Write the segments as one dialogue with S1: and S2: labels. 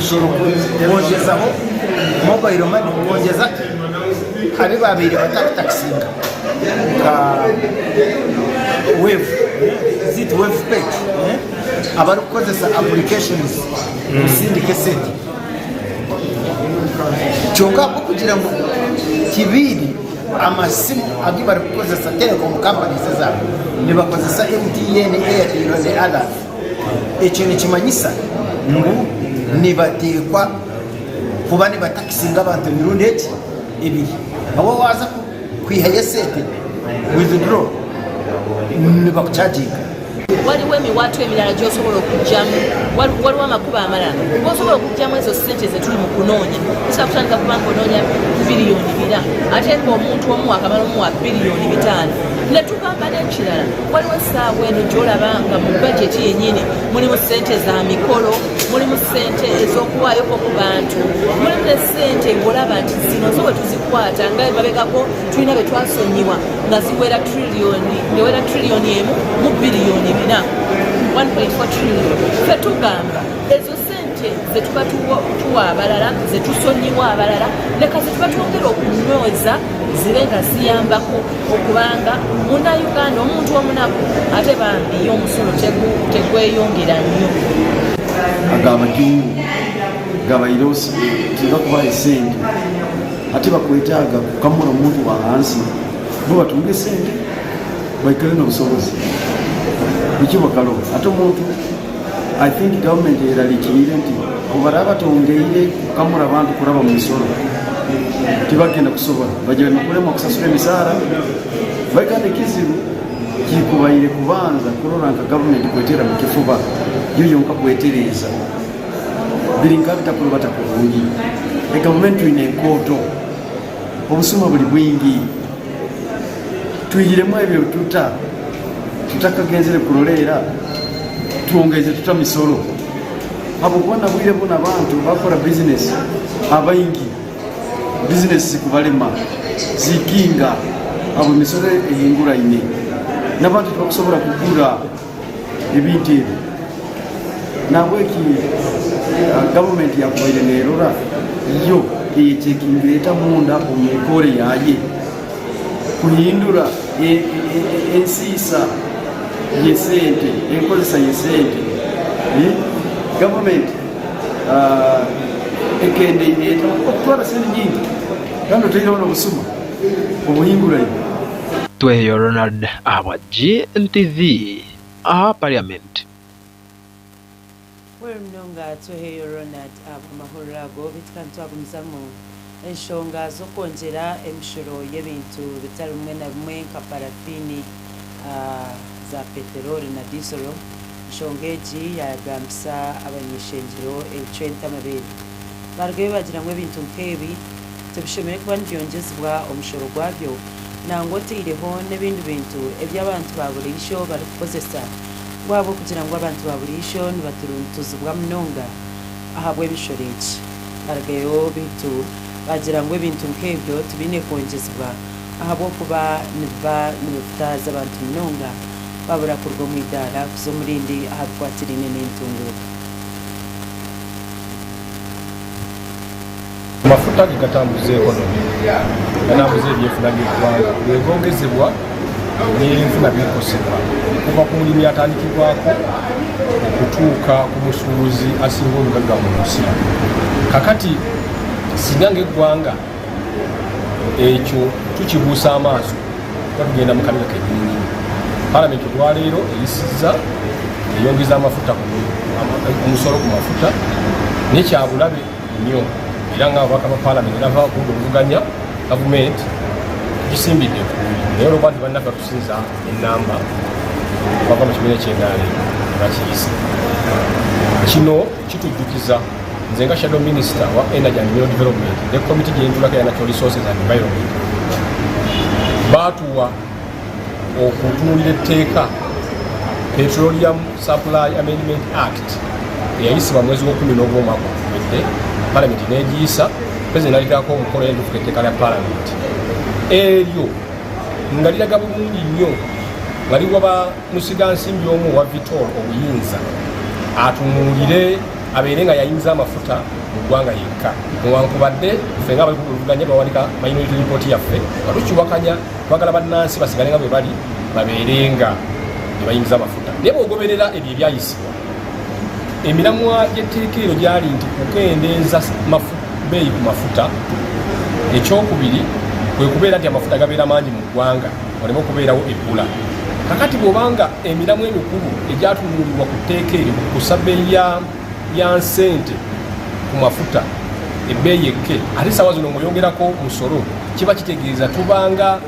S1: Omushoro kwongyezaho mobile money kwongyeza ahu baabaire batarikutakisinga nka wave is it wave pay abarikukozesa applications kusindika esente. Kyonka ahabw'okugira ngu tibaine amasimu agu barikukozesa telecom companies ezaabo nibakozesa MTN, Airtel and others. Ekyo nikimanyisa ngu nibateekwa kuba nibatakisinga abantu emirundi egi ebiri. Aho waaza kwihayo esente, withdraw, nibakuchaginga.
S2: Waliwo emiwaatwa emirala gy'osobola okuggyamu, waliwo amakubo amalala g'osobola okuggyamu ezo ssente ze tuli mu kunoonya. Tosobola kutandika kuba ng'onoonya bbiriyoni bira ate ng'omuntu omu waakamala omuwa bbiriyoni bitaano. Ne tugamba n'ekirala, waliwo essaawa eno gy'olaba nga mu bajeti yennyini mulimu ssente za mikolo, mulimu ssente ez'okuwaayoko ku bantu, mulimu ne ssente ng'olaba nti zino zo bwe tuzikwata nga emabegako tulina be twasonyiwa nga ziwera trillioni ngewera trillioni emu mu biliyoni bina 1.4 trillion fe tugamba ezo sente zetuba tuwa abalala zetusonyiwa abalala leka zetuba twongera okunyweza zibe nga ziyambako okubanga munauganda omuntu omunaku ate bambi ye omusolo tegweyongera nnyo
S3: agabajungu gabaire tibakubaha esente Hati bakwetaaga kukamura omuntu wa hansi bo batunge esente baikale n'obusobozi. Nikyo bakaroho. Hati omuntu I think gavumenti eyeraliikiriire nti obu baraaba batongeire kukamura abantu kuraba omu misoro tibagenda kusobora. Bagira n'okulemwa kusasura emisaara. Baitu kandi ekizibu kikubaire kubanza kurora nka gavumenti kweteera mu kifuba yo yonka kwetereeza. Biri nka bitakurubata kurungi. Egavumenti twine enkooto, obusuma buri bwingi. Twihiremu ebyo tuta tutakagenzere kuroreera twongeize tuta misoro habwokuba na bwire bunu abantu bakukora bizinesi abaingi bizinesi zikubalema zikinga habw'emisoro ehinguraine n'abantu tibakusobora kugura. ebintu ebi. Nahabweki gavumenti yakubaire nerora yo eyechekingire eta munda omu mikoore yaye kuhindura ensiisa yesente, enkozesa yesente. Gavumenti ekendeire eta okutwara sente nyingi kandi otaireho nobusuma obuhinguraine.
S4: Tweheyo Ronald ahabwa GNTV aha Parliament.
S5: Webare munonga Tweheyo Ronald ahabw'amahurire ago. Beitu kandi twagumizamu enshonga z'okwongyera emishoro y'ebintu bitari bimwe na bimwe nka parafiini, za peteroli na diizoro. Enshonga egi yaagambisa abany'eishengyero ebicwenta amabeere. Baarugayo baagira ngu ebintu nk'ebi tibishemereire kuba nibyongyezibwa omushoro gwabyo nangwa otaireho n'ebindi bintu ebi abantu ba buriijo barikukozesa ngu ahabw'okugira ngu abantu ba buriijo nibaturuntuzibwa munonga ahabw'emishoro egi. Barugayo beitu baagira ngu ebintu nk'ebyo tibiine kwongyezibwa ahabw'okuba nibiba nibihutaaza abantu munonga babura kuruga omu idaara kuza omu rindi aha bikwatiraine n'entunguuka.
S6: Amafuta gegatambuza ekonomi, gatambuza ebyenfuna by'eggwanga. Bwegongezebwa ebyenfuna bikosebwa okuva ku mulimi atandikibwako okutuuka ku musuubuzi asinga obugagga mu nsi. Kakati singa ng'eggwanga ekyo tukibuusa amaaso tuba tugenda mu kabiga kenyininyini. Palamenti olwaleero eyisizza eyongeza amafuta omusolo ku mafuta naye kyabulabe nnyo era nga ababaka ba palamenti nava okudda oluvuganya gavumenti gisimbidde enkuuli naye olwokuba nti bannaffe batusinza enamba bava mu kibiina ekyendaale bakiyise kino kitujjukiza nze nga shadow minister wa energy and mineral development ne komiti gyentulako ya natural resources and environment baatuwa okutunuulira etteeka Petroleum Supply Amendment Act eyayisibwa mwezi gw'okumi n'ogumu omwaka oguwedde, palamenti n'egiyisa, pulezidenti n'aliteekako omukono era lifuuka etteeka lya palamenti. Eryo nga liraga bulungi nnyo nga liwa ba musigansimbi omu owa Vitol obuyinza atunuulire. abeere nga yayingiza amafuta mu ggwanga yekka. Newankubadde ffe nga abali ku luvuganya twawandika minority report yaffe nga tukiwakanya, twagala bannansi basigale nga bwe bali babeere nga bebayingiza amafuta. Naye bw'ogoberera ebyo ebyayisibwa, emiramwa gy'etteeka eryo gyali nti kukendeeza bbeeyi ku mafuta. Ekyokubiri kwe kubeera nti amafuta gabeera mangi mu ggwanga waleme okubeerawo ebbula. Kakati bw'obanga emiramwa emikulu egyatunuulirwa ku tteeka eryo kukusa bbeeyi ya nsente ku mafuta ebbeeyi ekke, ate essaawa zino ng'oyongerako musolo, kiba kitegeeza tubanga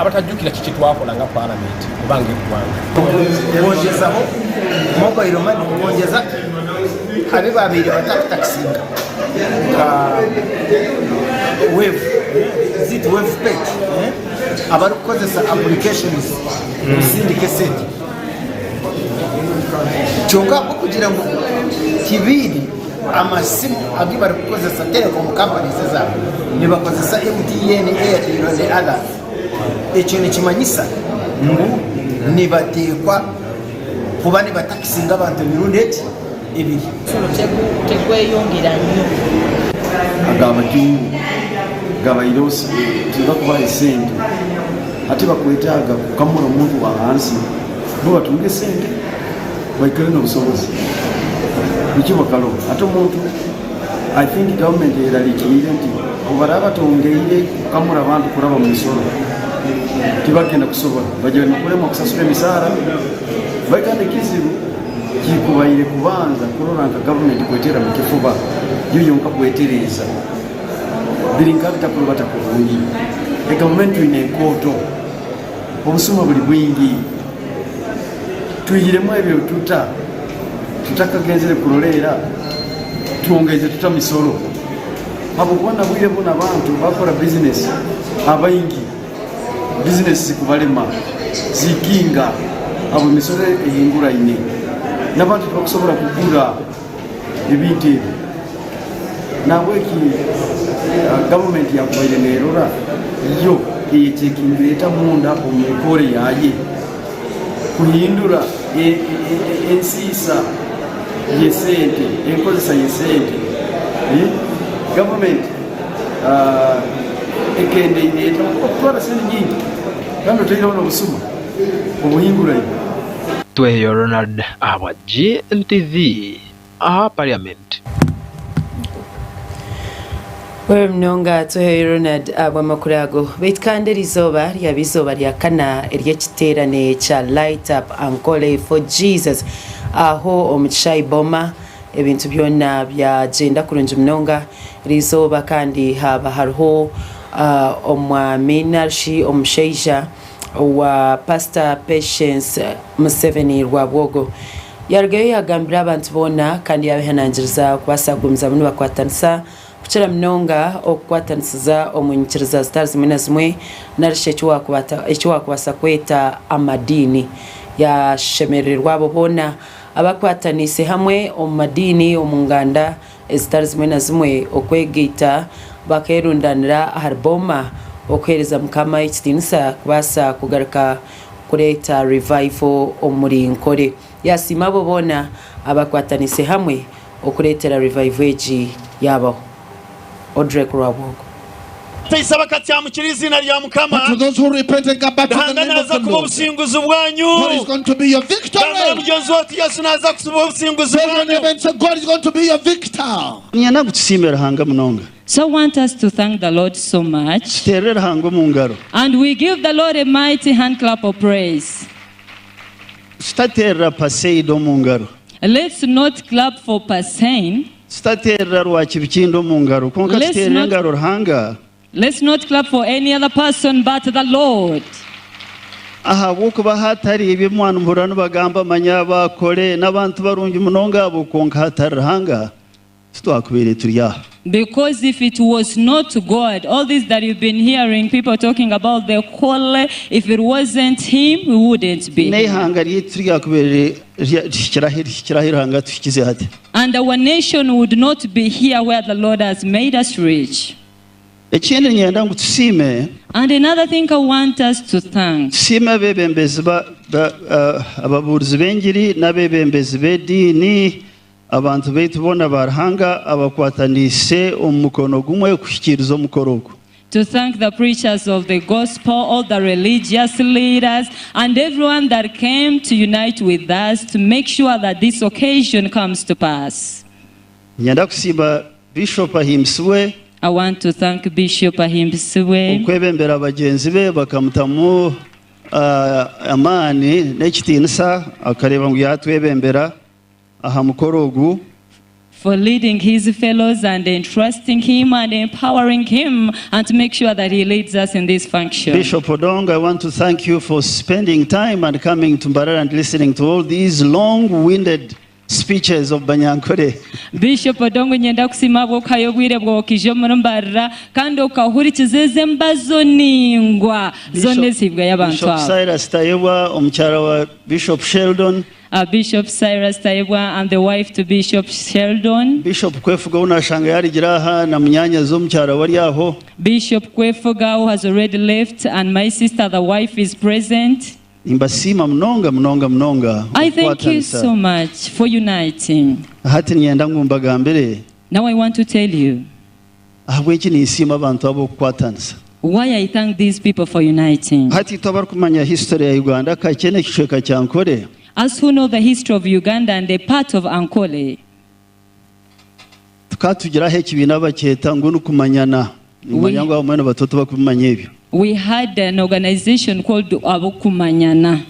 S6: abatajjukira kiki twakola nga palamenti oba nga eggwanga.
S1: Kwongezaho mobile money, kwongyeza abu babaire batakutakisinga nka wave is it wave page eh? abarikukozesa applications kusindika esente kyonka okugira ngu tibiine amasimu agu barikukozesa telecom companies ezaabo nibakozesa MTN, Airtel ne others. Ekyo nikimanyisa ngu nibateekwa kuba nibatakisinga abantu emirundi egi ebiri.
S2: Omusolo tegweyongera nnyo.
S3: Aga abajungu gabaire tibakubaha esente hati bakwetaaga kukamura omuntu wa hansi bo batunge esente baikale n'obusobozi nikyo bakaloba hati omuntu I think government eyeraliikiriire nti obubaraba batongeire kukamura abantu kuraba mu misoro tibagenda kusobora bagira nokulemwa kusasura emisaara baitu hati ekizibu kikubaire kubanza kurora nka government kwetera mu kifuba yo yonka kwetereeza biri nka bitakurubata kurungi egavumenti twine enkooto Obusuma buri bwingi. Twihiremu ebyo tuta tutakagenzere kuroleera twongeize tuta misoro habwokuba na bwire bunu abantu bakora bizinesi abaingi bizinesi zikubalema zikinga habw'emisoro ehinguraine n'abantu tibakusobora kugura ebintu ebi. Nahabweki gavumenti yakubaire nerora yo eyecekingire eta munda omu nkore yaye kuhindura ensiisa yesente, enkozesa yesente. Gavumenti ekendeire eta okutwara sente nyingi kandi otaireho nobusuma obuhinguraine.
S4: Tweheyo Ronald ahabwa GNTV aha Parliament.
S5: Wewe munonga Tweheyo Ronald ahabw'amakuru ago. Beitu kandi erizooba ryaba eizooba rya kana ery'ekiteerane kya Light Up Ankole for Jesus aho omu kishaayi Boma. Ebintu byona byagyenda kurungi munonga. Erizooba kandi haaba hariho omwami narishi omushaija owa Pastor Patience Museveni Rwabwogo yarugayo yagambira abantu boona kandi yabehanangiriza kubaasa kugumizamu nibakwatanisa kukira munonga okukwatanisiza omu nyikiriza zitari zimwe na zimwe narishi eki wakubaasa kweta amadiini. Yashemerererwa abo boona abakwataniise hamwe omu madiini omu nganda ezitari zimwe na zimwe okwegaita bakeerundanira ahari Booma okuheereza Mukama ekitiinisa kubaasa kugaruka kureeta revival omuri Nkore. Yaasiima abo boona abakwataniise hamwe okureetera revival egi yaabaho. Audrey Rwabwogo.
S7: Abateisa bakatyamukira eiziina rya Mukama.
S8: But to those who repent and come back to the
S7: Ruhanga
S8: name of
S7: naaza
S8: the
S7: kuba
S8: Lord,
S7: obusinguzi bwanyu.
S8: God is going to be your victory.
S7: Gambira mugyenzi waawe oti Yesu naaza kuba obusinguzi
S8: Tell your
S7: bwanyu.
S8: neighbor and say, God is going to be your victor.
S9: Niinyenda ngu tusiime Ruhanga munonga.
S10: So I want us to thank the Lord so much.
S9: Tuteerere Ruhanga omu ngaro.
S10: And we give the Lord a mighty hand clap of praise.
S9: Tutateerera Paseid omu ngaro.
S10: Let's not clap for Pasein.
S9: Tutateerera Rwakibikindi omu ngaro, kwonka
S10: Let's
S9: tuteerere
S10: not
S9: engaro Ruhanga.
S10: Let's not clap for any other person but the Lord.
S9: Ahabw'okuba hatari ebi mwanuhurira nibagamba, manya bakore n'abantu barungi munonga abo, kwonka hatari Ruhanga, titwakubaire turi aha.
S10: Because if it was not God, all this that you've been hearing people talking about the Kole, if it wasn't him, we wouldn't be here.
S9: N'eihanga ryaitu tiryakubaire rihikire ahu Ruhanga atuhikize hati.
S10: And our nation would not be here where the Lord has made us rich.
S9: Ekindi niinyenda ngu tusiime.
S10: And another thing I want us to thank.
S9: Tusiime abeebembezi ababuurizi b'engiri n'abeebembezi b'ediini, abantu baitu boona ba Ruhanga abakwataniise omu mukono gumwe kuhikiiriza omukoro ogu.
S10: To thank the preachers of the gospel, all the religious leaders, and everyone that came to unite with us to make sure that this occasion comes to pass.
S9: Niinyenda kusiima Bishop Ahimbisibwe.
S10: I want to thank Bishop Ahimbisibwe.
S9: Okwebembera bagyenzi be bakamutamu amaani n'ekitiinisa akareeba ngu yaatwebembera aha mukoro ogu.
S10: For leading his fellows and entrusting him and empowering him and to make sure that he leads us in this function.
S9: Bishop Odong, I want to thank you for spending time and coming to Mbarara and listening to all these long-winded speeches of Banyankore.
S10: Bishop Odongo nyenda kusiima ahabw'okuhayo obwire bwawe okaija omuri Mbarara kandi okahurikiza ezi embazo ningwa zoona ezihaibwayo abantu
S9: Bishop
S10: aba.
S9: Cyrus Tayebwa, omukyara wa Bishop Sheldon.
S10: Bishop Cyrus Tayebwa and the wife to Bishop Sheldon.
S9: Bishop Kwefuga ou nashanga yaarigira aha na munyaanyazi omukyara we ari aho.
S10: Bishop Kwefuga who has already left and my sister the wife is present.
S9: Nimbasiima munonga munonga munonga
S10: I thank you
S9: okukwatanisa.
S10: so much for uniting.
S9: Hati niinyenda ngu mbagambire.
S10: Now I want to tell you.
S9: Ahabw'enki ninsiima abantu aba okukwatanisa.
S10: Why I thank these people for uniting.
S9: Hati itwe abarikumanya history ya Uganda kakye n'ekicweka kya Ankole.
S10: Us who know the history of Uganda and a part of Ankole.
S9: Tukaba tugira aha ekibiina bakyeta ngu nikumanyana. Nimanya ngu abamwe nibato tibakubimanya ebyo.
S10: We had an organization called Abokumanyana.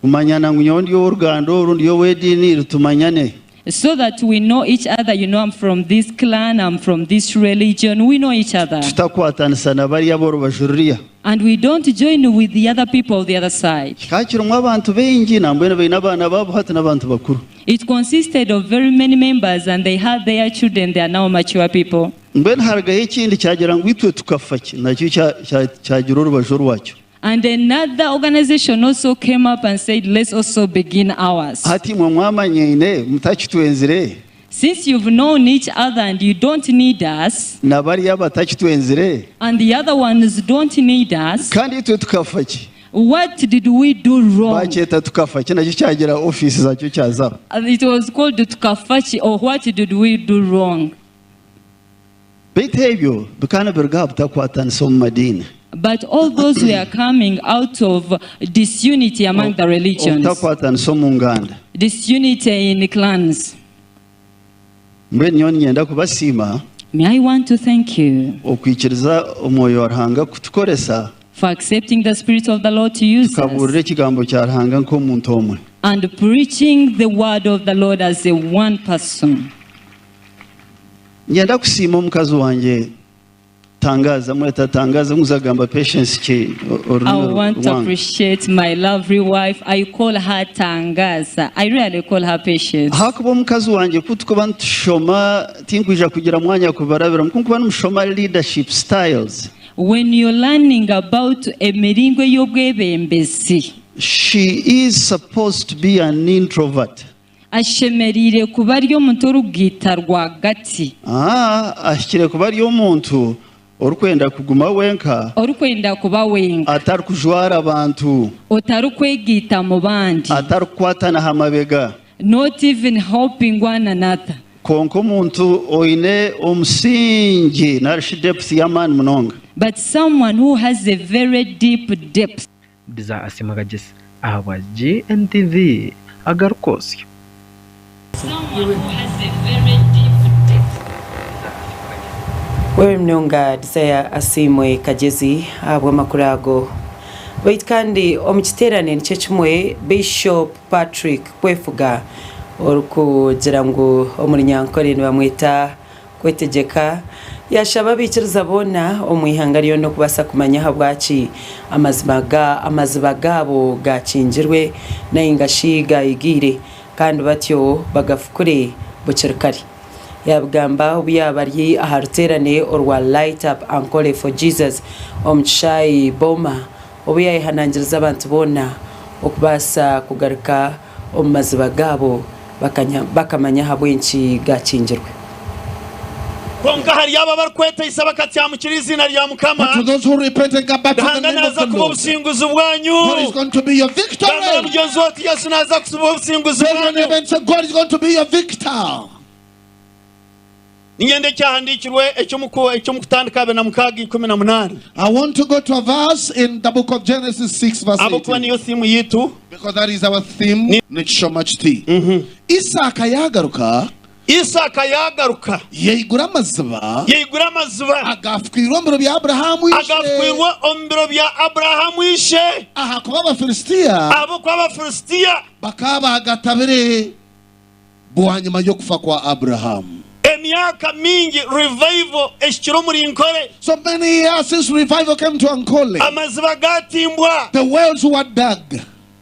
S9: Kumanyana ngu nyowe ndi ow'oruganda oru, ndi ow'ediini eri, tumanyane.
S10: So that we know each other, you know I'm from this clan, I'm from this religion, we know each other.
S9: Tutakwatanisa na bariya ab'orubaju ruriya.
S10: And we don't join with the other people of the other side.
S9: Kikaba kirimu abantu baingi, nambwenu baine abaana baabo hati n'abantu bakuru.
S10: It consisted of very many members and they had their children, they are now mature people.
S9: Mbwenu harugayo ekindi kyagira ngu itwe tukafa ki? Nakyo kyagira orubaju orwakyo.
S10: And another organization also came up and said let's also begin ours.
S9: Hati imwe mwamanyaine mutakitwenzire.
S10: Since you've known each other and you don't need us.
S9: Na bariya abatakitwenzire.
S10: And the other ones don't need us.
S9: Kandi itwe tukafa ki?
S10: What did we do wrong?
S9: Bakyeta tukafa ki nakyo kyagira ofiisi zakyo kyazaho.
S10: It was called Tukafa ki or what did we do wrong?
S9: Beitu ebyo bikaba nibiruga aha butakwatanisa omu madiini.
S10: But all those were coming out of disunity among the religions.
S9: Obutakwatanisa omu nganda.
S10: Disunity in clans.
S9: Mbwenu nyowe niinyenda kubasiima.
S10: Me I want to thank you.
S9: Okwikiriza Omwoyo wa Ruhanga kutukoresa.
S10: For accepting the spirit of the Lord to use us.
S9: Tukabuurira ekigambo kya Ruhanga nk'omuntu omwe.
S10: And preaching the word of the Lord as a one person.
S9: Niinyenda kusiima omukazi wangye Tangaza, mweta Tangaza, ngu zagamba Patience ki
S10: I want to appreciate my lovely wife. I call her Tangaza. I really call her Patience.
S9: Ahakuba omukazi wangye ku tukuba nitushoma tinkwija kugira mwanya kubarabiramu ku nkuba nimushoma leadership styles.
S10: When you're learning about emiringo ey'obwebembezi.
S9: She is supposed to be an introvert.
S10: Ashemereire kuba ari omuntu orikugaita rwagati.
S9: A Ahikire kuba ari omuntu orikwenda kuguma wenka.
S10: Orikwenda kuba wenka.
S9: Atarikujwara abantu.
S10: Otarikwegaita mu bandi.
S9: Atarikukwatana aha mabega.
S10: Not even helping one another.
S9: Kwonka omuntu oine omusingi nari shi depth y'amaani munonga.
S10: But someone who has a very deep depth.
S4: Desire Asiimwe Kagyesi ahabwa GNTV agarikwotsya.
S5: Wewe munonga Desire Asiimwe Kagyezi ahabw'amakuru ago. Baitu kandi omu kiteerane nikyo kimwe, Bishop Patrick Kwefuga orikugira ngu omuri Nyankore nibamweta Kwetegyeka, yaashaba abaikiriza boona omu ihanga ryona okubaasa kumanya ahabwaki amazima ga amaziba gaabo gaakingirwe nainga shi gaayigiire kandi batyo bagafukure bukiri kare. Yaabigamba obu yaaba ari aha ruteerane orwa Light Up Ankole for Jesus omu kishaayi Boma obu yaayehanangiriza abantu boona okubaasa kugaruka omu maziba gaabo bakamanya ahabw'enki gaakingirwe.
S7: Kwonka ahari abo abarikweteisa bakatyamukira eiziina rya Mukama,
S8: But to those who repent and come back to the
S7: Ruhanga
S8: name of
S7: naaza
S8: the
S7: kuba
S8: Lord,
S7: obusinguzi bwanyu.
S8: God is going to be your victory.
S7: Gambira mugyenzi wawe oti Yesu naaza kuba obusinguzi
S8: Tell your
S7: bwanyu.
S8: neighbor and say, God is going to be your victor.
S7: Niinyenda ekyahandiikirwe eky'omu Kutandika 26:18.
S8: I want to go to a verse in the book of Genesis 6, verse
S7: Ahabw'okuba
S8: 18.
S7: niyo thiimu yaitu.
S8: Because that is our theme. Nikishoma kiti. Isaaka yagaruka.
S7: Isaaka yagaruka.
S8: Yaigura amaziba.
S7: Yaigura amaziba.
S8: Agafukwirwe omu biro bya Abrahamu ishe.
S7: Agafukwirwe omu biro bya Abrahamu ishe.
S8: Ahakuba Abafilisitiya.
S7: Ahabw'okuba Abafilisitiya.
S8: Bakaba bagatabire bwanyima y'okufa kwa Abrahamu.
S7: Emyaka mingi revival ehikire omuri Nkore.
S8: So many years since revival came to Ankole.
S7: Amaziba gatimbwa.
S8: The wells were dug.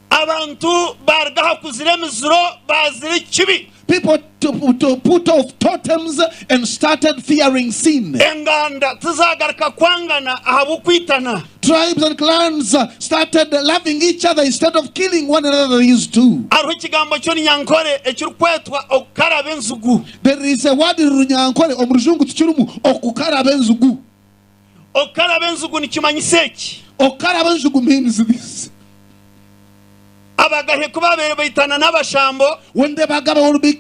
S7: Abantu baruga aha kuzira emiziro bazira ekibi.
S8: People to put off totems and started fearing sin.
S7: Enganda tizagaruka kwangana ahabw'okwitana.
S8: Tribes and clans started loving each other instead of killing one another they used to.
S7: Hariho ekigambo ky'orunyankore ekirikwetwa okukaraba enzigu.
S8: There is a word in Runyankore, omu Rujungu tukirimu, okukaraba enzigu.
S7: Okukaraba enzigu nikimanyisa eki?
S8: Okukaraba enzigu means this.
S7: Abagahe ku babaire baitana n'abashambo.
S8: When the Bagaba will be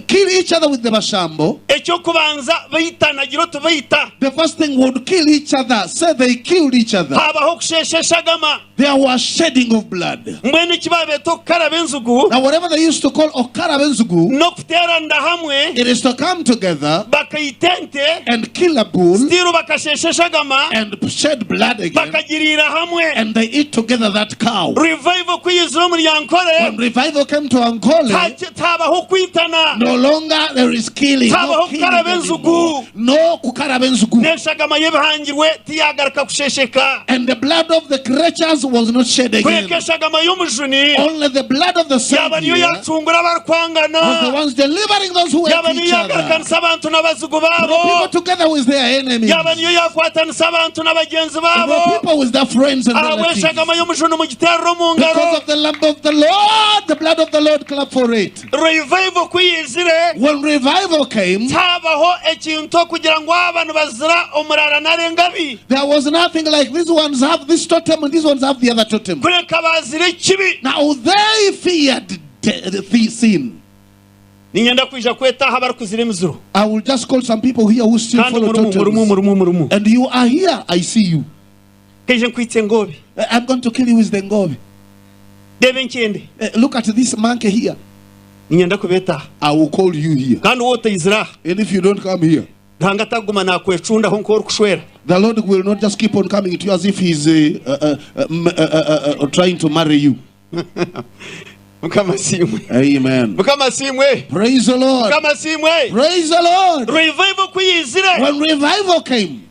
S8: kill each other with the Bashambo.
S7: Eky'okubanza baitana gira oti baita.
S8: The first thing would kill each other. Say they killed each other.
S7: Habaho okusheesha eshagama.
S8: There was shedding of blood.
S7: Mbwenu eki babeeta okukaraba enzigu.
S8: Now whatever they used to call okukaraba enzigu.
S7: N'okuteeranira hamwe.
S8: It is to come together.
S7: Bakaita ente.
S8: And kill a bull.
S7: Still bakasheesha eshagama.
S8: And shed blood again.
S7: Bakagiriira hamwe.
S8: And they eat together that cow.
S7: Revival ku yizire omuri Ankole.
S8: When revival came to Ankole.
S7: Habaho kwitana.
S8: No longer there is killing.
S7: Habaho
S8: No killing
S7: kukaraba enzigu.
S8: No kukaraba enzigu.
S7: N'eshagama y'ebihangirwe tiyagaruka kushesheka.
S8: And the blood of the creatures was not shed again.
S7: Kureka eshagama y'omujuni.
S8: Only the blood of the
S7: Yaba niyo
S8: Savior
S7: yacungura abarikwangana.
S8: was the ones delivering those who
S7: Yaba
S8: hate
S7: niyo
S8: each other.
S7: yagarukanisa abantu n'abazigu
S8: The
S7: babo.
S8: people together with their enemies.
S7: Yaba niyo yakwatanisa abantu n'abagenzi
S8: The
S7: babo.
S8: people with their friends and relatives.
S7: Ahabw'eshagama y'omujuni mugiterere omu ngaro.
S8: Because of the Lamb of the Lord, the blood of the Lord, clap for it.
S7: Revival ku yizire.
S8: When revival came,
S7: Habaho ekintu kugira ngu aba nibazira omurara nari engabi.
S8: there was nothing like these ones have this totem and these ones have the other totem.
S7: Kureka bazira ekibi.
S8: Now they feared the sin.
S7: Niinyenda kwija kweta aha abarikuzira emiziro.
S8: I will just call some people here who still
S7: Kandi
S8: follow
S7: murimu,
S8: totems.
S7: murimu, murimu, murimu.
S8: And you are here, I see you.
S7: Kaije nkwitse engobe.
S8: I'm going to kill you with the ngobe.
S7: Reeba enkyende.
S8: Look at this monkey here.
S7: Niinyenda kubeeta.
S8: I will call you here.
S7: Kandi wowe otaizire aha.
S8: And if you don't come here,
S7: Ruhanga ataguma nakwecundaho nk'orikushwera.
S8: the Lord will not just keep on coming to you as if He's trying to marry you.
S7: Mukama asiimwe.
S8: Amen.
S7: Mukama asiimwe.
S8: Praise the Lord.
S7: Mukama asiimwe.
S8: Praise the Lord.
S7: Revival ku yizire.
S8: When revival came,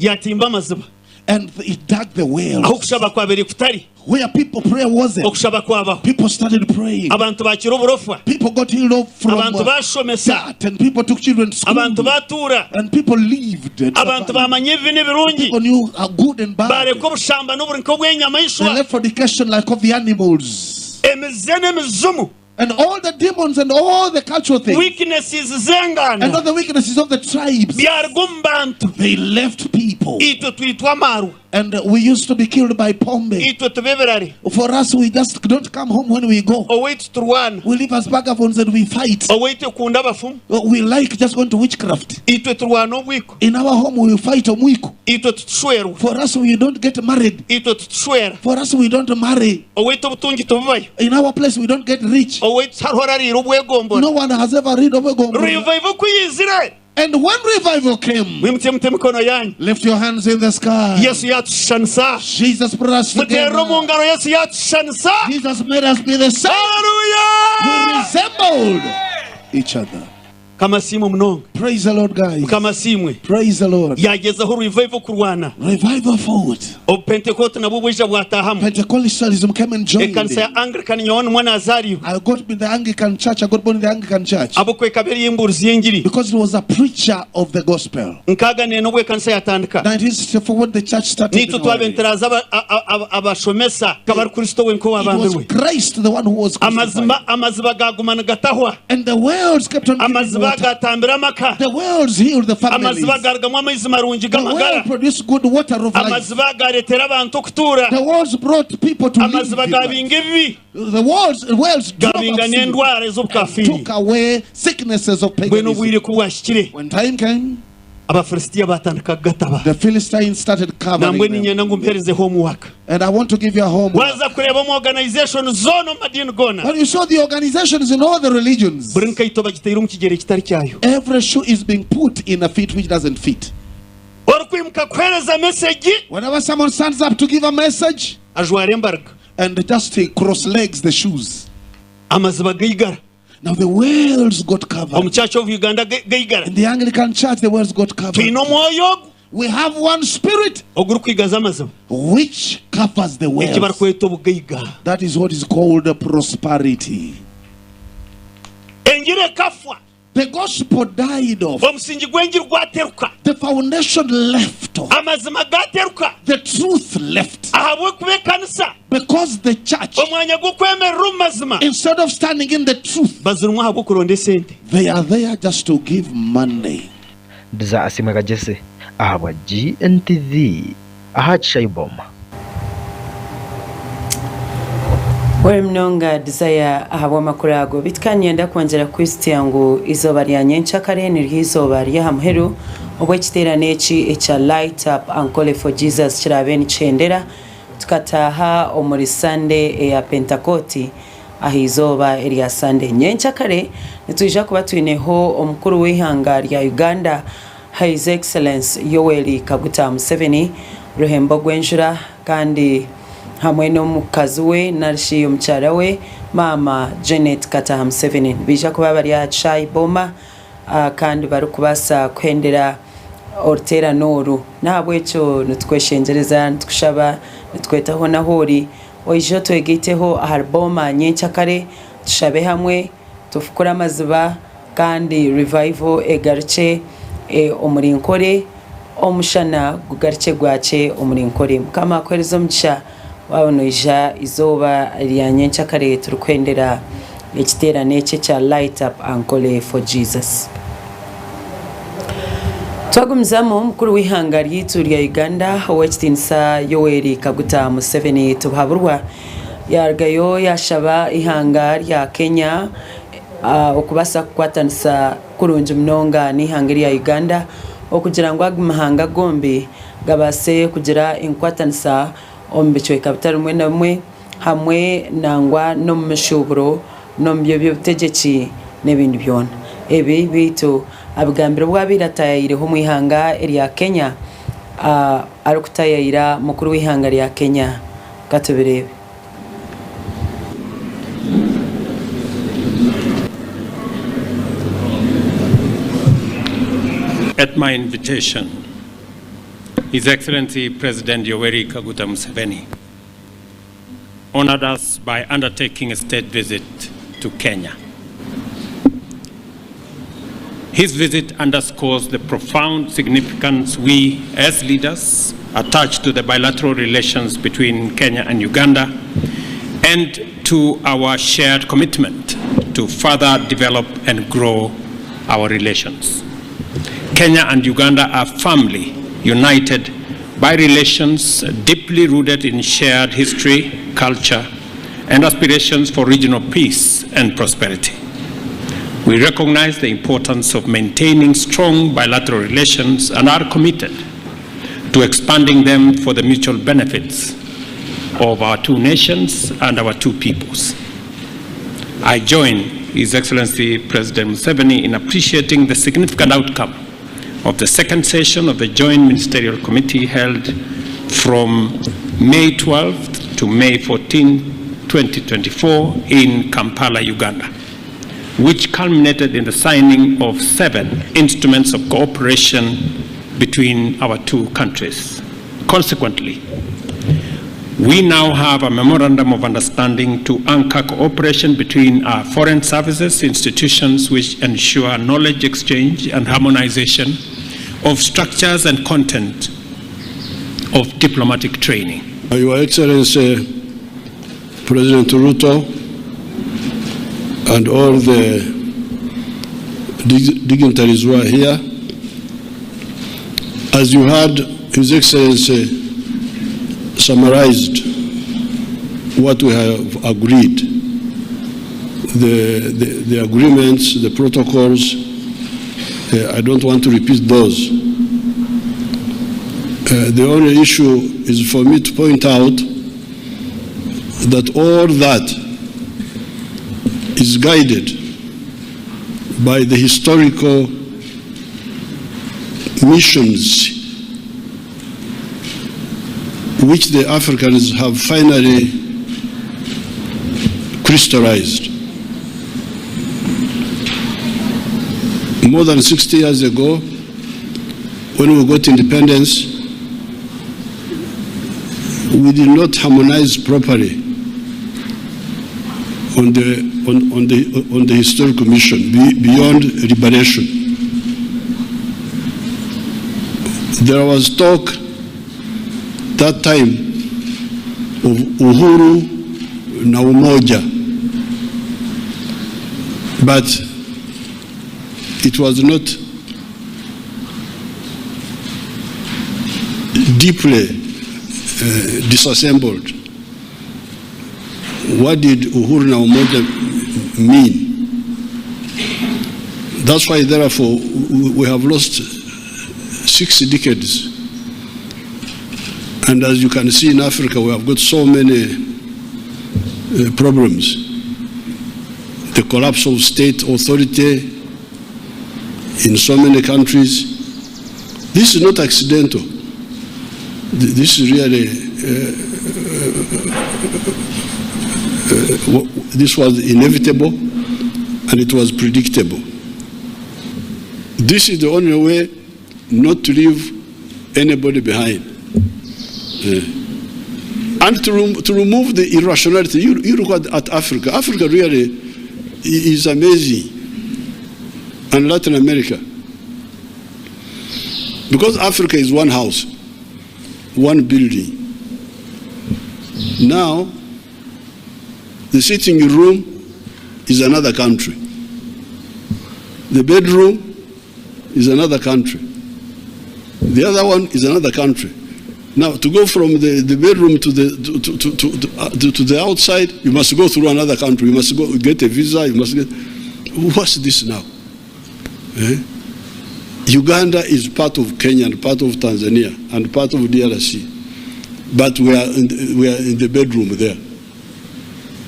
S7: Yatimba amaziba.
S8: and he dug the wells.
S7: Aho okushaba kwabaire kutari.
S8: Where people prayer wasn't.
S7: Okushaba kwabaho.
S8: People started praying.
S7: Abantu bakira oburofwa.
S8: People got healed off from
S7: Abantu bashomesa.
S8: that, and people took children to school.
S7: Abantu batuura.
S8: And people lived. And
S7: Abantu
S8: survived.
S7: bamanya ebibi n'ebirungi.
S8: People knew good and bad.
S7: Bareka obushamba n'oburi nk'obw'enyamaishwa.
S8: They left fornication like of the animals.
S7: Emize n'emizimu.
S8: And all the demons and all the cultural things.
S7: Weaknesses z'enganda.
S8: And all the weaknesses of the tribes.
S7: Byaruga omu bantu.
S8: They left people.
S7: Itwe twitwa amarwa.
S8: And we used to be killed by pombe.
S7: Itwe tuba ebirare.
S8: For us, we just don't come home when we go.
S7: Owaitu turwana.
S8: We live as vagabonds and we fight.
S7: Owaitu okunda abafumu.
S8: We like just going to witchcraft.
S7: Itwe turwana obwiko.
S8: In our home, we fight omwiko.
S7: Itwe tutushwerwa.
S8: For us, we don't get married.
S7: Itwe tutushwera.
S8: For us, we don't marry.
S7: Owaitu obutungi tububayo.
S8: In our place, we don't get rich.
S7: Owaitu hariho orariire obwegombora.
S8: No one has ever read obwegombora.
S7: Revival ku yizire.
S8: And when revival came,
S7: Mwimutye mute emikono yanyu.
S8: lift your hands in the sky.
S7: Yesu yatushushanisa.
S8: Jesus brought us
S7: Muterere
S8: together.
S7: omu ngaro Yesu yatushushanisa.
S8: Jesus made us be the same.
S7: Hallelujah!
S8: We resembled each other.
S7: Mukama asiimwe munonga.
S8: Praise the Lord, guys.
S7: Mukama asiimwe.
S8: Praise the Lord.
S7: Yagezaho revival kurwana.
S8: Revival fought.
S7: Obupentekote nabwo bwija bwatahamu.
S8: Pentecostalism came and joined.
S7: Ekanisa ya Anglican nyowe nimwo nazaariwe.
S8: I got in the Anglican church. I got born in the Anglican church.
S7: Ahabw'okuba ekaba eri embuurizi y'engiri.
S8: Because it was a preacher of the gospel.
S7: Nkaaga n'obwo ekanisa yatandika.
S8: 1964 when the church started.
S7: Nitwe twaba abashomesa akaba ari Kristo wenka
S8: It was
S7: owabambirwe.
S8: Christ the one who was crucified.
S7: Amazima amaziba gaguma nigatahwa.
S8: And the wells kept on giving
S7: Amaziba
S8: water.
S7: Amaziba gatambira amaka.
S8: The wells healed the families.
S7: Amaziba garugamu amaizi marungi
S8: The well
S7: g'amagara.
S8: produced good water of life.
S7: Amaziba gareetera abantu okutuura.
S8: The wells brought people to live.
S7: Amaziba
S8: in
S7: gabinga
S8: life.
S7: ebibi.
S8: The wells drove
S7: Gabinga
S8: out sin
S7: n'endwara
S8: and
S7: ez'obukafiiri.
S8: took away sicknesses of
S7: Mbwenu
S8: paganism.
S7: obwire ku bwahikire,
S8: When time came,
S7: Abafilisitiya batandika kugataba.
S8: the Philistines started covering
S7: Nambwe
S8: them.
S7: niinyenda ngu mpeereze homework.
S8: And I want to give you a homework.
S7: Waza kureeba omu organization zoona omu madiini goona,
S8: When you saw the organizations in all the religions,
S7: buri nkaito bagiteire omu kigyere kitari kyayo.
S8: every shoe is being put in a feet which doesn't fit.
S7: Orikwimuka kuheereza mesegi,
S8: Whenever someone stands up to give a message
S7: ajwara embaraga.
S8: and just he cross legs the shoes.
S7: Amaziba gaigara.
S8: Now the wells got covered.
S7: Omu Church of Uganda gaigara.
S8: In the Anglican Church, the wells got covered.
S7: Twine omwoyo ogu
S8: We have one spirit
S7: ogurikwigaza amaziba.
S8: which covers the
S7: Eki
S8: wells.
S7: barikweta obugaiga.
S8: That is what is called prosperity.
S7: Engiri ekafwa.
S8: The gospel died off.
S7: Omusingi gw'engiri gwateruka.
S8: The foundation left off.
S7: Amazima gateruka.
S8: The truth left.
S7: Ahabw'okuba ekanisa
S8: Because the church,
S7: omwanya gw'okwemerera omu mazima,
S8: instead of standing in the truth,
S7: bazirimu ahabw'okuronda esente.
S8: they are there just to give money.
S4: Ndiza Asimwe Kajese ahabwa GNTV aha Kishaiboma.
S5: Wari munonga Desire ahabw'amakuru ago. Beitu kandi niinyenda kwongyera kukwijutsya ngu eizooba rya nyencakare niryo eizooba ry'aha muheru obu ekiteerane eki ekya Light Up Ankole for Jesus kiraabe nikihendera tukataaha omuri Sunday eya Pentekooti aha izooba erya Sunday. Nyencakare nitwija kuba twineho omukuru w'eihanga rya Uganda His Excellence Yoweri Kaguta Museveni Ruhembo Gwenjura kandi hamwe n'omukazi we narishi omukyara we Maama Janet Kataha Museveni nibaija kuba bari aha kishaayi Boma kandi barikubaasa kuhendera oruteerane oru. N'ahabw'ekyo nitukweshengyereza, nitukushaba, nitukweta hoona ahu ori oije otwegaiteho ahari Boma nyenkyakare tushabe hamwe, tufukure amaziba kandi revival egarukye omuri Nkore. Omushana gugarukye gwakye omuri Nkore. Mukama akuhereze omugisha waaba noija eizooba rya nyenkyakare turikuhendera ekiteerane eki ekya Light Up Ankole for Jesus. Twagumizamu, Mukuru w'eihanga ryaitu rya Uganda Ow'ekitiinisa Yoweri Kaguta Museveni Tibuhaburwa yarugayo yashaba eihanga rya Kenya okubaasa kukwatanisa kurungi munonga n'eihanga erya Uganda okugira ngu ago mahanga gombi gabaase kugira enkwatanisa omu bicweka bitari bimwe na bimwe hamwe nangwa n'omu mishuuburo n'omu by'eby'obutegyeki n'ebindi byona. Ebi beitu abigambire obu abaire ataayayireho omu ihanga erya Kenya arikutaayayira mukuru w'eihanga rya Kenya. Katubireebe.
S11: At my invitation, His Excellency President Yoweri Kaguta Museveni honored us by undertaking a state visit to Kenya. His visit underscores the profound significance we, as leaders, attach to the bilateral relations between Kenya and Uganda and to our shared commitment to further develop and grow our relations. Kenya and Uganda are firmly united by relations deeply rooted in shared history, culture, and aspirations for regional peace and prosperity. We recognize the importance of maintaining strong bilateral relations and are committed to expanding them for the mutual benefits of our two nations and our two peoples. I join His Excellency President Museveni in appreciating the significant outcome of the second session of the Joint Ministerial Committee held from May 12th to May 14, 2024 in Kampala, Uganda, which culminated in the signing of 7 instruments of cooperation between our two countries. Consequently, we now have a memorandum of understanding to anchor cooperation between our foreign services institutions, which ensure knowledge exchange and harmonization of structures and content of diplomatic training.
S12: Your Excellency, President Ruto, and all the dignitaries who are here, as you heard His Excellency summarized what we have agreed, the, the, the agreements, the protocols, I don't want to repeat those. The only issue is for me to point out that all that is guided by the historical missions which the Africans have finally crystallized. More than 60 years ago, when we got independence, we did not harmonize properly on the, on, on the, on the historical mission beyond liberation. There was talk that time of uhuru na umoja, but it was not deeply disassembled. What did uhuru na umoja mean? That's why, therefore, we have lost 6 decades. And as you can see in Africa, we have got so many problems. The collapse of state authority in so many countries. This is not accidental. This is really, this was inevitable and it was predictable. This is the only way not to leave anybody behind. And to remove the irrationality. You look at Africa. Africa really is amazing. And Latin America. Because Africa is one house, one building. Now, the sitting room is another country. The bedroom is another country. The other one is another country. Now, to go from the bedroom to the outside, you must go through another country. You must go get a visa. You must get... What's this now? Uganda is part of Kenya and part of Tanzania and part of DRC. But we are in the bedroom there.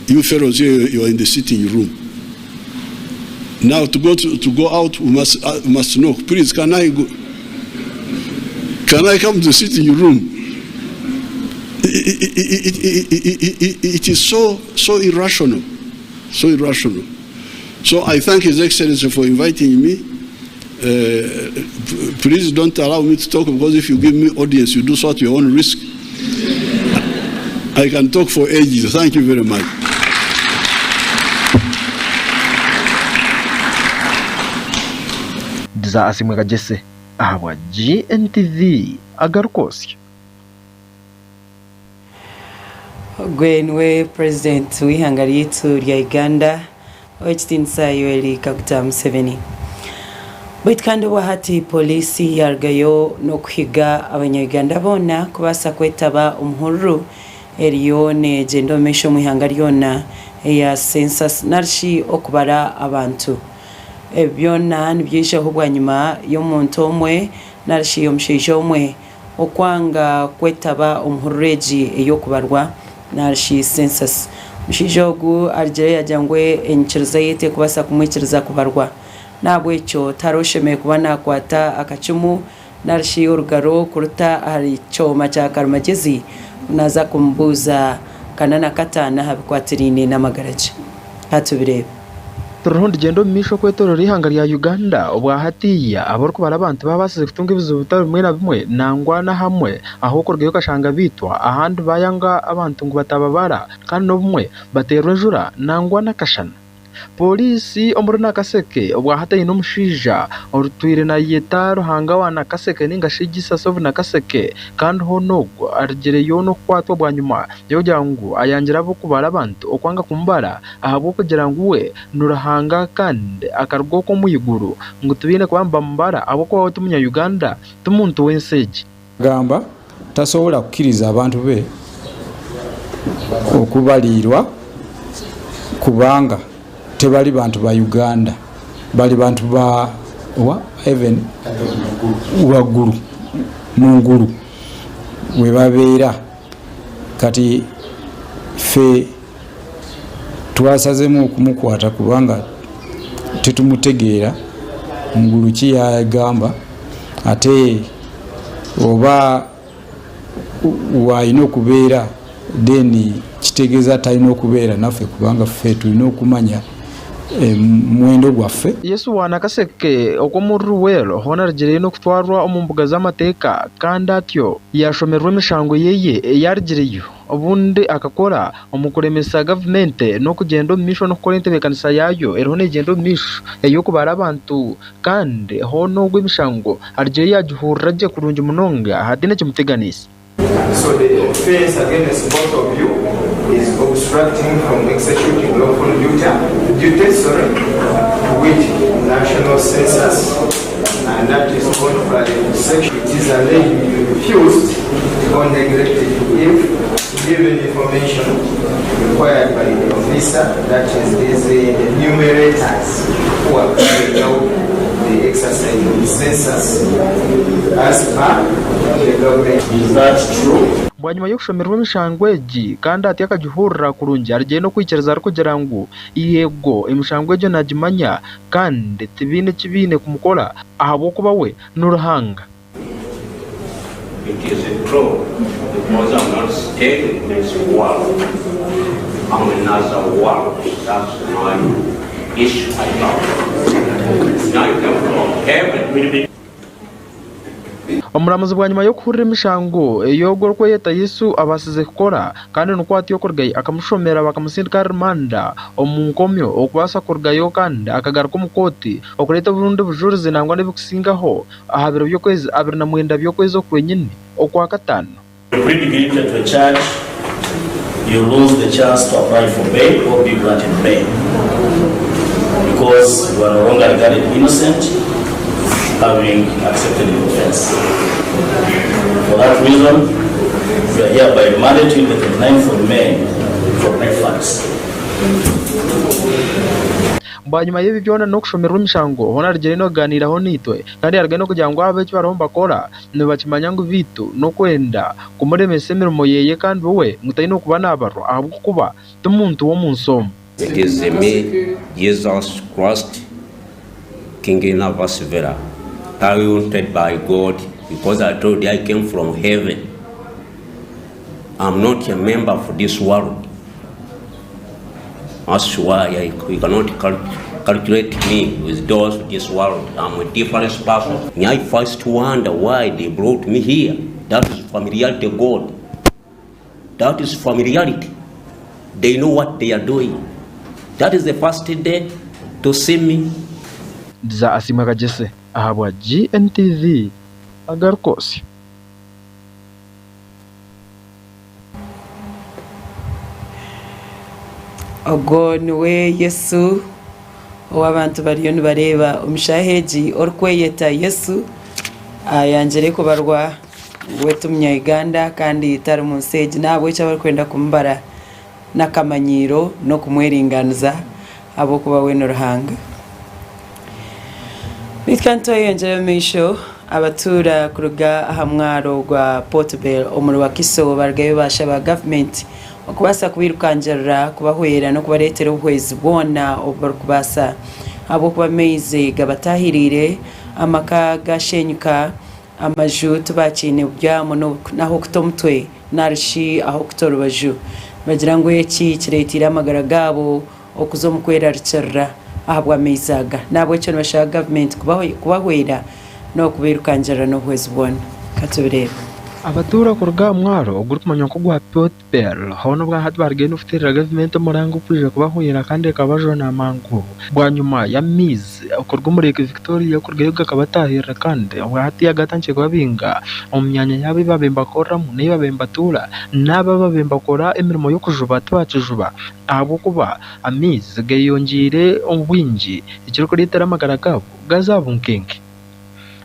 S12: You fellows here, you are in the sitting room. Now to go out, we must knock. Please, can I go? Can I come to the sitting room? It is so irrational, so irrational. So I thank His Excellency for inviting me. Please don't allow me to talk, because if you give me audience, you do so at your own risk. I can talk for ages. Thank you very much.
S4: Diza Asimwe Kajese, ahabwa GNTV, agarukosya.
S5: Gwe niwe president w'ihanga ryaitu rya Uganda, ow'ekitiinisa Yoweri Kaguta Museveni. Baitu kandi obwahati poliisi yarugayo n'okuhiga abanya-Uganda boona kubaasa kwetaba omuhururu eriyo negyenda omu maisho omu ihanga ryona eya census narishi okubara abantu. Ebi byona nibyijaho bwanyima y'omuntu omwe narishi omushaija omwe okwanga kwetaba omuhururu egi ey'okubarwa narishi census. Omushaija ogu arugire yagira ngu enyikiriza ye tekubaasa kumwikiriza kubarwa. Nahabwekyo tariho oshemereire kuba nakwata akacumu narishi orugaro kuruta ahari kyoma kya karimagezi naza kumubuuza kana na kataano aha bikwatiraine n'amagara gye. Katubireebe.
S4: Turiho nitugyenda omu maisho okwetorora eihanga rya Uganda obwahatiya abarikubara abantu babaasize kutunga ebizibu bitari bimwe na bimwe nangwa na hamwe aho okurugayo okashanga biitwa ahandi bayanga abantu ngu batababara kandi n'obumwe bateerwa enjura nangwa n'akashana. Pooriisi omuri Nakaseke obwahati eine omushaija orutwire nayeyeta Ruhanga wa Nakaseke ninga shi Jesus of Nakaseke kandi hoona ogwo arugireyo n'okukwatwa bwanyima y'okugira ngu ayangire ab'okubara abantu okwanga kumubara ahabw'okugira ngu we ni Ruhanga kandi akaruga okwo omu iguru ngu tibaine kuba nibamubara ahabw'okuba we ti munya Uganda ti muntu w'ensi egi.
S13: Agamba tasobola kukiriza abantu be okubaliirwa kubanga tebali bantu ba Uganda bali bantu ba wa heaven waggulu mungulu webabeera kati ffe twasazemu okumukwata kubanga tetumutegeera ngulu ki yagamba ate oba wayina okubeera then kitegeeza talina okubeera naffe kubanga ffe tulina okumanya omuwendo gwaffe.
S4: Yesu wa Nakaseke okw'omuri Luweero hoona arugireyo n'okutwarwa omu mbuga z'amateeka kandi atyo yaashomerwa emishango yeye ei arugireyo obundi akakora omu kuremesa gavumenti n'okugyenda omu maisho n'okukora entebeekanisa yaayo eriho neegyenda omu maisho ey'okubara abantu kandi hoona ogwo emishango arugireyo yaagihurira gye kurungi munonga hataine ekimuteganiise.
S14: So the offence against both of you is obstructing from executing lawful duty, duty sorry, to which national census and that is contrary to section. It is alleged you refused or neglected to give given information required by the officer, that is these enumerators who are carrying out the exercise of the census as per the government.
S15: Is that true?
S4: Bwanyima y'okushomerwa emishango egi kandi atyo akagihurira kurungi arugyeyo n'okwikiriza arikugira ngu yego emishango egyo nagimanya kandi tibaine eki baine kumukora ahabw'okuba we ni Ruhanga.
S15: It is true because I'm not staying in this world. I'm in another world. That's my issue I have. I come from heaven.
S4: Omuramuzi bwanyima y'okuhurira emishango ei ogwo orikweyeta Yesu abaasize kukora kandi nikwo atyo okurugayo akamushomera bakamutsindika ahari remand omu nkomyo okubaasa kurugayo kandi akagaruka omu kooti okureeta obundi bujurizi nangwa n'ebirikusingaho aha biro by'okwezi 29 by'okwezi oku kwenyini Okwakataano.
S15: You plead guilty to a charge, you lose the chance to apply for bail or be granted bail because you are no longer regarded innocent having accepted the offense. For that reason, you are hereby remanded till the 29th of May for breakfast.
S4: Bwanyima y'ebi byona n'okushomerwa emishango, hoona arugire n'okugaaniiraho naitwe kandi yarugayo n'okugira ngu abo eki bariho nibakora nibakimanya ngu beitu n'okwenda kumuremesa emirimo yeye kandi we ngu taine kuba naabarwa ahabw'okuba ti muntu w'omu nsi omu.
S15: It is me, Jesus Christ, King Navasivera, appointed by God because I told you I came from heaven. I'm not a member of this world. That's why I, you cannot cal calculate me with those of this world. I'm a different person. I first wonder why they brought me here. That is familiarity God. That is familiarity. They know what they are doing. That is the first day to see me.
S4: Ndiza Asiimwe Kagyese ahabwa GNTV Agarikosyo.
S5: Ogwo niwe Yesu ou abantu bariyo nibareeba omu shaaha egi orikweyeta Yesu ayangire kubarwa ngu we ti munya-Uganda kandi tari mu nsi egi n'ahabw'ekyo abarikwenda kumubara n'akamanyiiro n'okumweringaaniza ahabw'okuba we ni Ruhanga. Beitu kandi twayeyongyera omu maisho, abatuura kuruga aha mwaro gwa Port Bell omuri Wakiso barugayo baashaba gavumenti okubaasa kubairukangirira, kubahwera n'okubareetera obuhwezi bwona obu barikubaasa ahabw'okuba amaizi gabataahiriire, amaka gaashenyuka, amaju tibaakiine bubyamo n'ah'okuta omutwe narishi ah'okuta orubaju. Nibagira ngu eki kireeteire amagara gaabo okuza omu kwerarikirira ahabw'amaizi aga. N'ahabw'ekyo nibashaba gavumenti kubahwera n'okubairukangirira n'obuhwezi bwona. Ka tubireebe.
S4: Abatuura kuruga aha mwaro ogurikumanywa nk'ogwa Port Bell hoona obwahati barigayo n'okuteerera gavumenti omuranga okwija kubahwera kandi ekabajuna mangu bwanyima y'amaizi okuruga omu Lake Victoria kurugayo gakabatahirira kandi obwahati gatandikire kubabinga omu myanya yaabo ei baabaire nibakoreramu n'ei baabaire nibatuura n'abo abaabaire nibakora emirimo y'okujuba tibakijuba ahabw'okuba amaizi geyongyeire obwingi ekirikureetera amagara gaabo gaza aha bunkenke.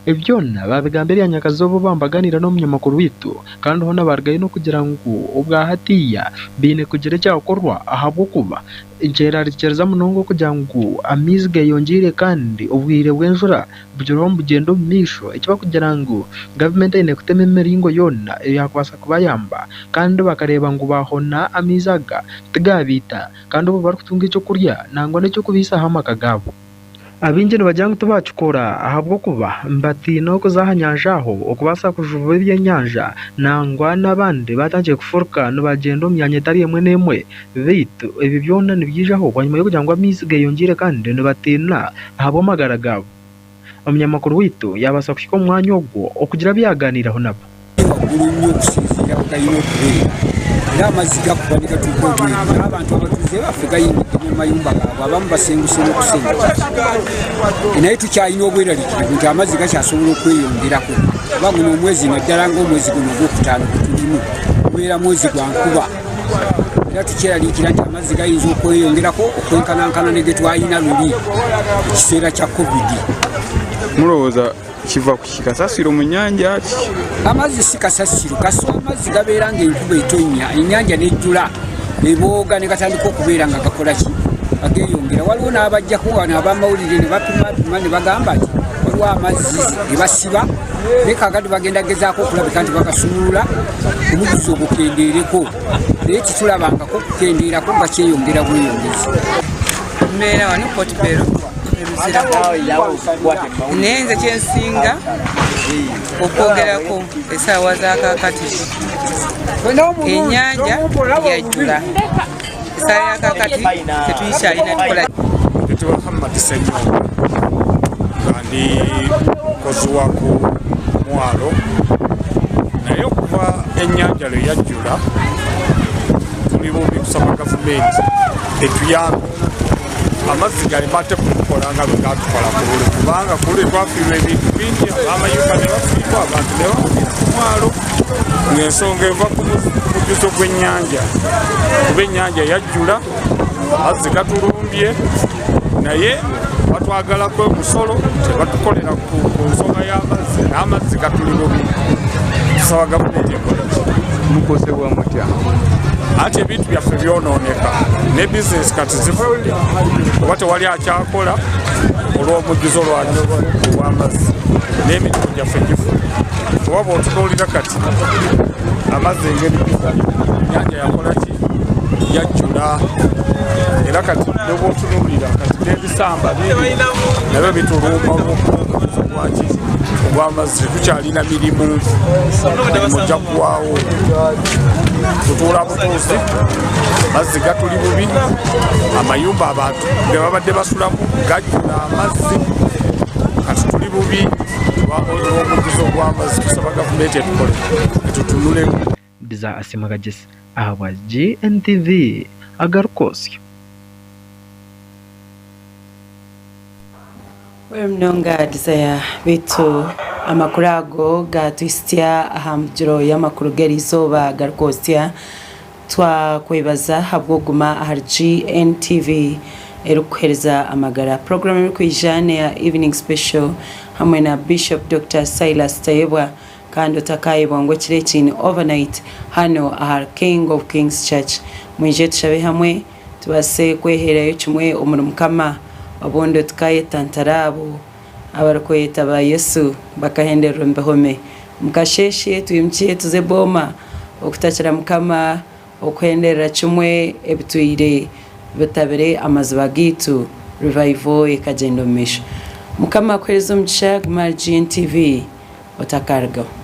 S4: Ebi byona baabigamba erya nyakazooba obu bambaganiira n'omunyamakuru waitu kandi hoona baarugayo n'okugira ngu obwa hatiiya baine kugira ekyakorwa ahabw'okuba nikyerarikiriza munonga okugira ngu amaizi geyongyeire kandi obwire bw'enjura buriho nibugyenda omu maisho eki barikugira ngu gavumenti eine kutema emiringo yoona eyakubaasa kubayamba kandi bakareeba ngu baahona amaizi aga tigabaita kandi obwo barikutunga eky'okurya nangwa n'eky'okubaisaho amaka gaabo. Abaingi nibagira ngu tibakikora ahabw'okuba nibatiina okuza aha nyanja aho okubaasa kujuba ebyenyanja nangwa n'abandi batandikire kufuruka nibagyenda omu myanya etari emwe n'emwe. Beitu ebi byona nibyijaho bwanyima y'okugira ngu amaizi geyongyeire kandi nibatiina ahabw'amagara gaabo. Omunyamakuru waitu yaabaasa kuhika omu mwanya ogwo okugira abu yaaganiiraho nabo.
S16: Waggulu nnyo okusinziira bwe galina okubeera era amazzi gakuba ne gatuuka ebweru n'abantu abatuuze baffe gayingidde ne mu mayumba gaabwe abamu basenguse n'okusenguka naye tukyalina obweraliikirivu nti amazzi gakyasobola okweyongerako kuba guno omwezi naddala ng'omwezi guno ogwokutaano gwe tulimu gubeera mwezi gwa nkuba era tukyeraliikira nti amazzi gayinza okweyongerako okwenkanankana ne ge twalina luli mu kiseera kya covid.
S17: Mulowooza kiva ku ki? Kasasiro mu nnyanja? Kiki?
S16: Amazzi si kasasiro, kasita amazzi gabeera ng'enkuba etonnya ennyanja n'ejjula ebooga ne gatandika okubeera nga gakola ki ageeyongera. Waliwo n'abajjako wano ab'amawulire ne bapimapima ne bagamba nti waliwo amazzi ge basiba naye kaakati bagenda gezaako okulabika nti bagasumulula omujjuzo gukendeereko naye tetulabangako kukendeerako nga kyeyongera bweyongezi.
S18: Mbeera wano Port Bell e Luzira naye nze kyensinga okwogerako esaawa za kakati ennyanja yajjula esaawa ya kakati tetuyikyalina tukola
S19: Mpitibwa Muhammad Ssenyonga nga ndi mukozi wa ku mwalo naye okuva ennyanja lwe yajjula tuli bubi tusaba gavumenti etuyambe amazzi galeme ate kutukola nga bwe gatukola ku luli kubanga ku luli twafiirwa ebintu bingi abamayumba ne bafiirwa abantu ne bafiira ku mwalo ng'ensonga eva ku mujjuzo gw'ennyanja kuba ennyanja yajjula amazzi gatulumbye naye batwagalako omusolo tebatukolera ku nsonga y'amazzi n'amazzi gatuli bubi tusaba gavumenti ekole
S17: Mukosebwa mutya?
S19: Anti ebintu byaffe byonooneka ne bizinesi kati zifudde oba tewali akyakola olw'omujjuzo lwaki ogw'amazzi n'emirimu gyaffe gifudde oba bw'otunuulira kati amazzi engeri ennyanja yakola ki yajjula era kati nebwotunuulira kati n'ebisamba biri nabyo bitulumba olw'omujuzo gwaki ogw'amazzi tetukyalina mirimu mirimu gyaggwawo tutuula butuuzi amazzi gatuli bubi amayumba abantu ge babadde basulamu gajjula amazzi kati tuli bubi olw'omujjuzo gw'amazzi tusaba gavumenti etukole etutunulemu
S4: Biza Asiimwe Kagyesi ahabwa GNTV agarikwotsya.
S5: Webare munonga Desire beitu amakuru ago gatuhitsya aha mbugiro y'amakuru g'erizooba agarikwotsya. Twakwebaza ahabw'okuguma ahari GNTV erikukuheereza amagara. Puroguraamu erikwija n'eya Evening Special hamwe na Bishop Dokita Silas Tayebwa Kandi otakaayebwa ngu ekiro eki ni overnight hanu ahari King of Kings Church. Mwije tushabe hamwe tubaase kweheerayo kimwe omuri Mukama obundi tukaayetantara abo abarikweyeta ba Yesu bakahenderera omu bihome. Omu kasheeshe twimukye tuze Booma okutakira Mukama okuhenderera kimwe ebitwire bitabire amaziba gaitu revival ekagyenda omu maisho. Mukama akuheereze omugisha guma ahari GNTV. Otakarugaho.